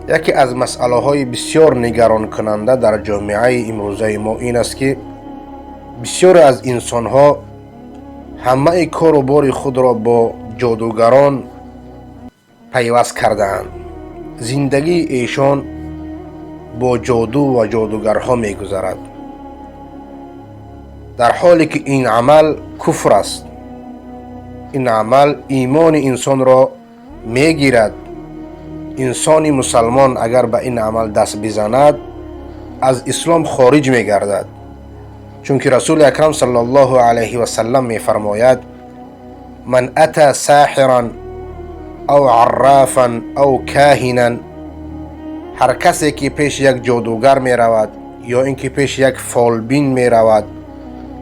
یکی از مسئله های بسیار نگران کننده در جامعه امروزه ما این است که بسیار از انسان ها همه کار و بار خود را با جادوگران پیوست کرده‌اند. زندگی ایشان با جادو و جادوگرها میگذرد، در حالی که این عمل کفر است. این عمل ایمان انسان را میگیرد. انسان مسلمان اگر به این عمل دست بزند از اسلام خارج میگردد، چون که رسول اکرم صلی الله علیه و سلم میفرماید: من اتى ساحرا او عرافا او کاهنا. هر کسی که پیش یک جادوگر می رود یا اینکه پیش یک فالبین می رود،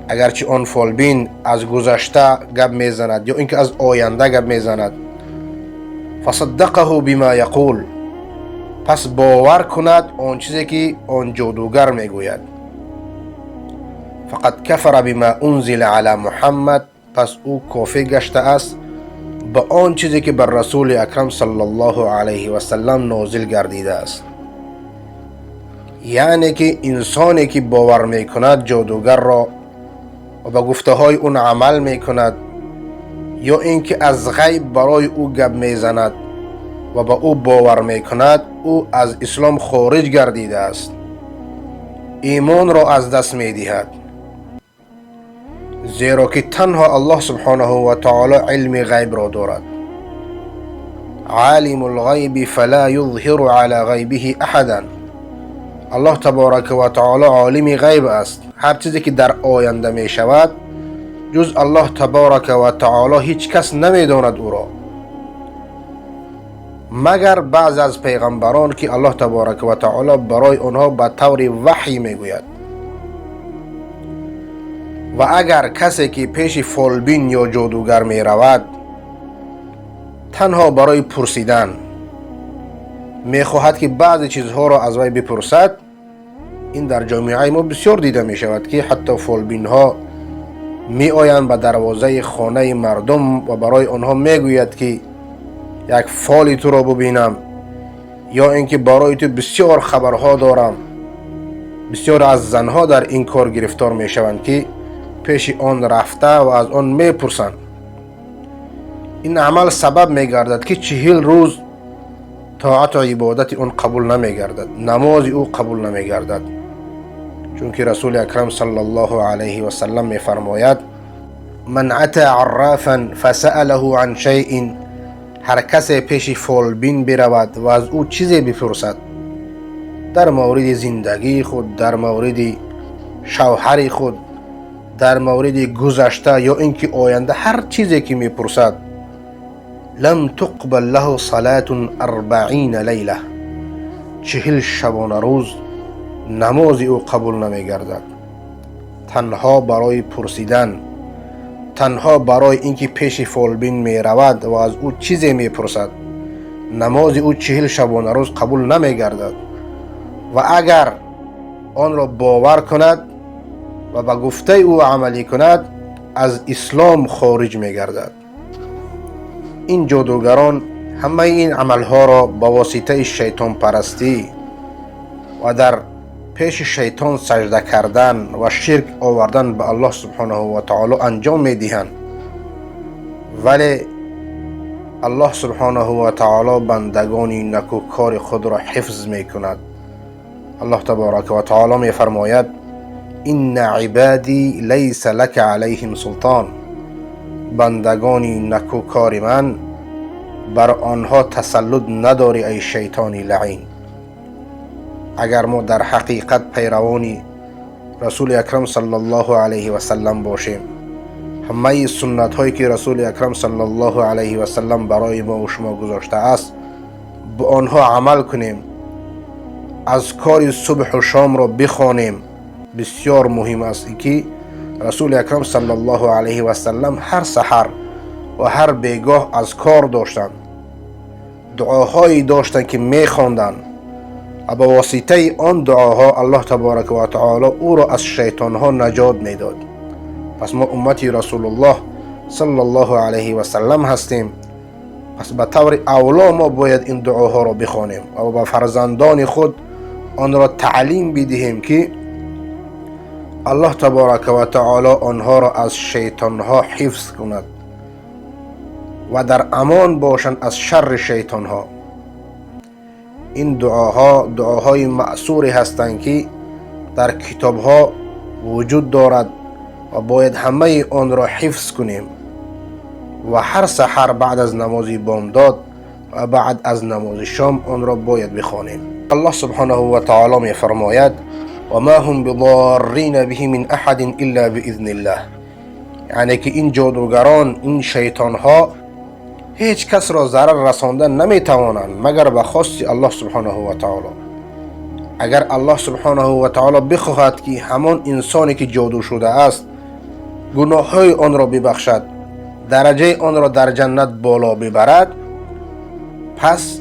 اگرچه آن فالبین از گذشته گپ میزند یا اینکه از آینده گپ میزند، فصدقه بما یقول، پس باور کند آن چیزی که آن جادوگر میگوید، فقد کفر بما انزل علی محمد، پس او کافر گشته است به آن چیزی که بر رسول اکرم صلی الله علیه و سلم نازل گردیده است. یعنی که انسانی که باور میکند جادوگر را و به گفته های اون عمل میکند یا اینکه از غیب برای او گپ میزند و به او باور میکند، او از اسلام خارج گردیده است، ایمان را از دست میدهد، زیرا که تنها الله سبحانه و تعالی علم غیب را دارد. عالم الغیب فلا یظهر علی غیبه احدا. الله تبارک و تعالی عالم غیب است. هر چیزی که در آینده می شود جز الله تبارک و تعالی هیچ کس نمی داند او را، مگر بعض از پیغمبران که الله تبارک و تعالی برای آنها به طور وحی می گوید. و اگر کسی که پیش فالبین یا جادوگر می رود تنها برای پرسیدن می خواهد که بعض چیزها را از وی بپرسد، این در جامعه ما بسیار دیده می شود که حتی فالبین ها می آیند به دروازه خانه مردم و برای آنها می گوید که یک فالی تو را ببینم یا اینکه برای تو بسیار خبرها دارم. بسیار از زنها در این کار گرفتار می شوند که پیش آن رفته و از آن می پرسند. این عمل سبب می گردد که 40 روز طاعت و عبادت آن قبول نمی گردد، نماز او قبول نمی گردد، چون که رسول اکرم صلی الله علیه و سلم می فرماید: من اتى عرافا فسأله عن شیء. هر کسی پیش فالبین برود و از او چیزی بپرسد در مورد زندگی خود، در مورد شوهر خود، در مورد گذشته یا اینکه آینده، هر چیزی که میپرسد، لم تقبل له صلاة 40 لیله، 40 شبانه روز نماز او قبول نمیگردد. تنها برای پرسیدن، تنها برای اینکه پیش فالبین میرود و از او چیزی میپرسد، نماز او 40 شبانه روز قبول نمیگردد. و اگر آن را باور کند و به گفته او عملی کند، از اسلام خارج میگردد. این جادوگران همه این عملها را با واسطه شیطان پرستی و در پیش شیطان سجده کردن و شرک آوردن به الله سبحانه و تعالی انجام میدهند، ولی الله سبحانه و تعالی بندگان نکوکار خود را حفظ میکند. الله تبارک و تعالی میفرماید: این عبادی لیس لک علیهم سلطان. بندگان نکوکار من بر آنها تسلط نداری ای شیطان لعین. اگر ما در حقیقت پیروان رسول اکرم صلی الله علیه و سلم باشیم، همه سنت هایی که رسول اکرم صلی الله علیه و سلم برای ما و شما گذاشته است به آنها عمل کنیم، از کار صبح و شام را بخوانیم. بسیار مهم است که رسول اکرم صلی الله علیه و سلم هر سحر و هر بیگاه از کار داشتند، دعاهایی داشتند که میخواندند و با واسطه آن دعاها الله تبارک و تعالی او را از شیطانها نجات میداد. پس ما امتی رسول الله صلی الله علیه و سلم هستیم. پس به طور اولا ما باید این دعاها را بخوانیم و به فرزندان خود آن را تعلیم بدهیم که الله تبارک و تعالی آنها را از شیطانها حفظ کند و در امان باشند از شر شیطانها. این دعاها دعاهای مأثوری هستند که در کتابها وجود دارد و باید همه آن را حفظ کنیم و هر سحر بعد از نماز بامداد و بعد از نماز شام آن را باید بخوانیم. الله سبحانه و تعالی می فرماید و ما هم بضارین به من احد الا باذن الله، یعنی که این جادوگران، این شیطانها هیچ کس را ضرر رساندن نمی توانند مگر به خواست الله سبحانه و تعالی. اگر الله سبحانه و تعالی بخواهد که همان انسانی که جادو شده است گناه‌های آن را ببخشد، درجه آن را در جنت بالا ببرد، پس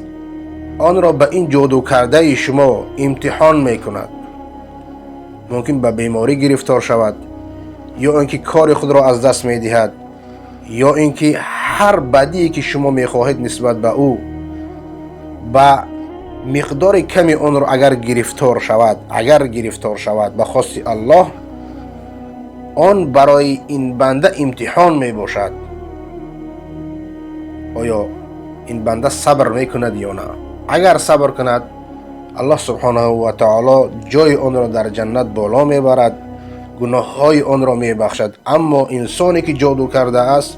آن را به این جادو کرده شما امتحان میکند. ممکن به بیماری گرفتار شود، یا اینکه کار خود را از دست میدهد، یا اینکه هر بدی که شما میخواهید نسبت به او به مقدار کمی آن را اگر گرفتار شود، به خواست الله، آن برای این بنده امتحان می باشد. آیا این بنده صبر می کند یا نه؟ اگر صبر کند، الله سبحانه و تعالی جای آن را در جنت بالا می برد، گناه های آن را می بخشد. اما انسانی که جادو کرده است،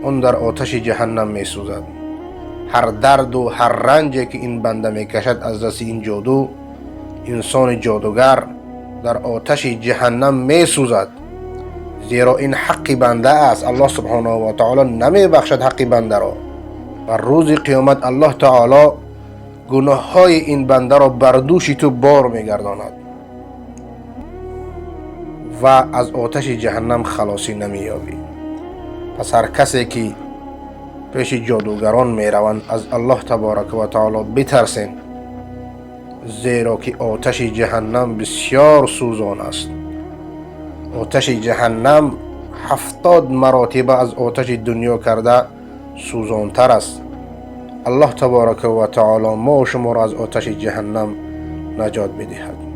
آن در آتش جهنم می سوزد. هر درد و هر رنجی که این بنده می کشد از دست این جادو، انسان جادوگر در آتش جهنم می سوزد، زیرا این حق بنده است. الله سبحانه و تعالی نمی بخشد حق بنده را. و روز قیامت الله تعالی گناه های این بنده را بر دوش تو بار می گرداند و از آتش جهنم خلاصی نمی یابی. پس هر کسی که پیش جادوگران می روند، از الله تبارک و تعالی بترسین، زیرا که آتش جهنم بسیار سوزان است. آتش جهنم 70 مراتبه از آتش دنیا کرده سوزانتر است. الله تبارک و تعالی ما و شما را از آتش جهنم نجات بدهد.